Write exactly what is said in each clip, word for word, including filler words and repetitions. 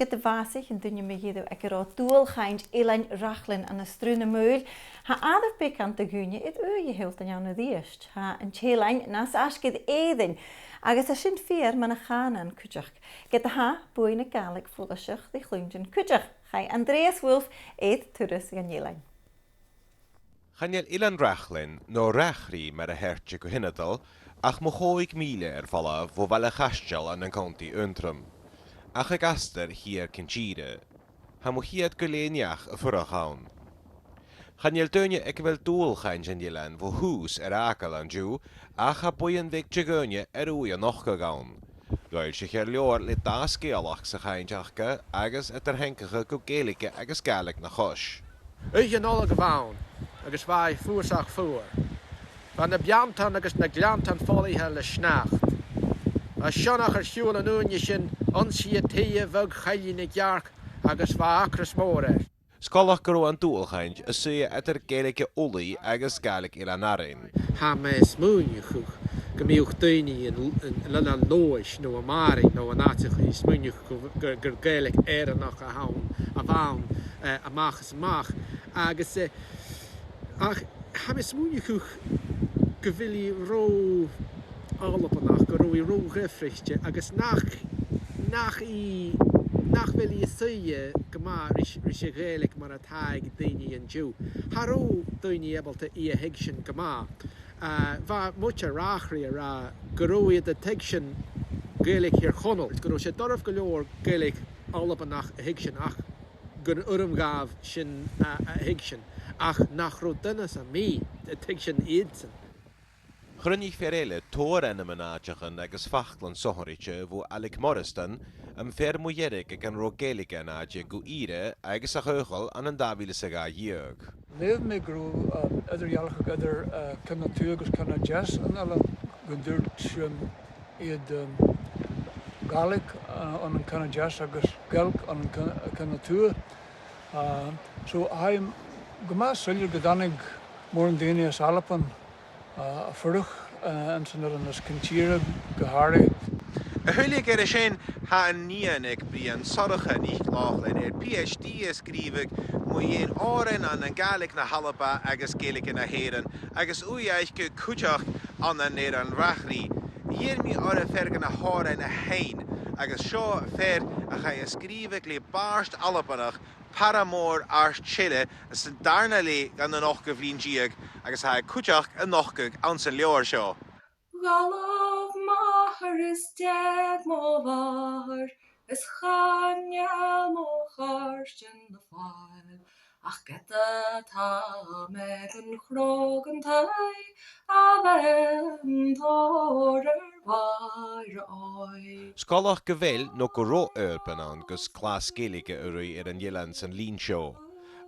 Ged a bhàsaich an duine mu dheireadh aig an robh dualchainnt Eilean Reachlainn ann an Sruth na Maoil, tha àireamh beag ann de dhaoine air ùidh a shealltainn ann a-rithist. Tha an t-eilean nas fhaisge air Èirinn, agus tha sin fìor mar a chanainn cuideachd. Ged a tha buaidh na Gàidhlig follaiseach ri chluinntinn cuideachd, chaidh Andreas Wolff air turas dhan eilean. Chan eil Eilean Reachlainn, no Reachraidh mar a theirte gu h-ionadail, ach mu chòig mìle air falbh bho Bhaile a' Chaisteil ann an Contae Aontroim, ach aig astar thiar Cinn Tìre. Tha mu cheud gu leth neach a' fuireach ann. Chan eil daoine aig a bheil dualchainnt an eilein bho thùs air fhàgail an-diugh, ach tha buidheann bheag de dhaoine air ùidh a nochdadh ann. Dh'fhoillsich iad leabhar le dà sgeulachd sa chainnt aca agus eadar-theangachadh gu Gaeilge agus Gàidhlig na chois. Oidhche Nollaig a bh' ann, agus bha i fuasach fuar. Bha na beanntan agus na gleanntan folaithe le sneachd. Bha sionnach air shiubhal an ùine sin, ionnsaigh a' tuighe bhog Choillidh na gCearc, agus bha acras mòr air. 'S coltach gun robh an dualchainnt a' suidhe eadar Gaeilge Ulaidh agus Gàidhlig Eilean Arainn. Tha mi a' smaoineachadh gum biodh daoine an, an, an Eilean Leòdhais no am Barraigh no an àiteachan a' smaoineachadh gu, gur, gur Gàidhlig Èireannach a th' ann, a bh' ann, eh, a-mach is a-mach. Agus, eh, ach tha mi a' smaoineachadh gu bheil i ro Albannach, gun robh i ro dhiofraichte, agus nach, nach i, nach bheil i a' suidhe gu math ris, ris a' Ghàidhlig mar a tha aig daoine an-diugh. Cha robh daoine abalta i a thuigsinn gu math. Ah, bha muinntir Reachraidh ag ràdh gun robh iad a' tuigsinn Gàidhlig Thír Chonaill, gun robh sé doirbh gu leòr Gàidhlig Albannach a thuigsinn, ach gun urrainn dhaibh sin a, a thuigsinn, ach nach robh duine sam bith a' tuigsinn iadsan. Chruinnich fear eile tòrr ainmean-àiteachan agus faclan sònraichte bho Alec Morrison, am fear mu dheireadh aig an robh Gàidhlig an àite gu ìre agus a chaochail ann an dà mhìle 's a dhà dheug. Leugh mi gun robh, um, eadar-dhealachadh eadar, uh, ceann a tuath agus ceann a deas an eilein, gun tuirt, um, iad, um, Gàidhlig, uh, ann an ceann a deas agus Gaeilg ann an ceann, ceann a tuath. Uh, so, tha e gu math soilleir gun tàinig mòran daoine às Albain, uh, a' fuireach, uh, anns an eilean, is Cinn Tìre gu h-àraidh. A thuilleadh air sin, tha an nighean aig Brian Sorcha NicLochlainn air PhD a sgrìobhadh mu dheidhinn òrain ann an Gàidhlig na h-Alba agus Gaeilge na h-Èireann, agus ùidh aice cuideachd ann an Eilean Reachraidh. Dh'iarr mi oirre fear de na h-òrain a sheinn, agus seo fear a chaidh a sgrìobhadh le bàrd Albannach, Paramore Art Shelley, san dàrna leth dhen an ochdamh linn deug, agus tha e cuideachd a' nochdadh anns an leabhar seo. Dh'fhalbh m' athair is dh'eug mo mhàthair, is chan eil mo chàirdean le fàil, ach ged a tha mi gun chròg an taigh, a bheil an tòir air bàrr a òigh? 'S coltach gu bheil no gu robh oidhirp ann gus clas Gaeilge a ruith air an eilean san linn seo.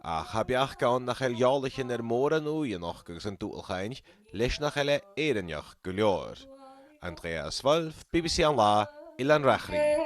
Ach tha beachd ann nach eil eòlaichean air mòran ùidh a nochdadh san dualchainnt, leis nach eil e Èireannach gu leòr. Andreas Wolff, BBC An Là, Eilean Reachraidh.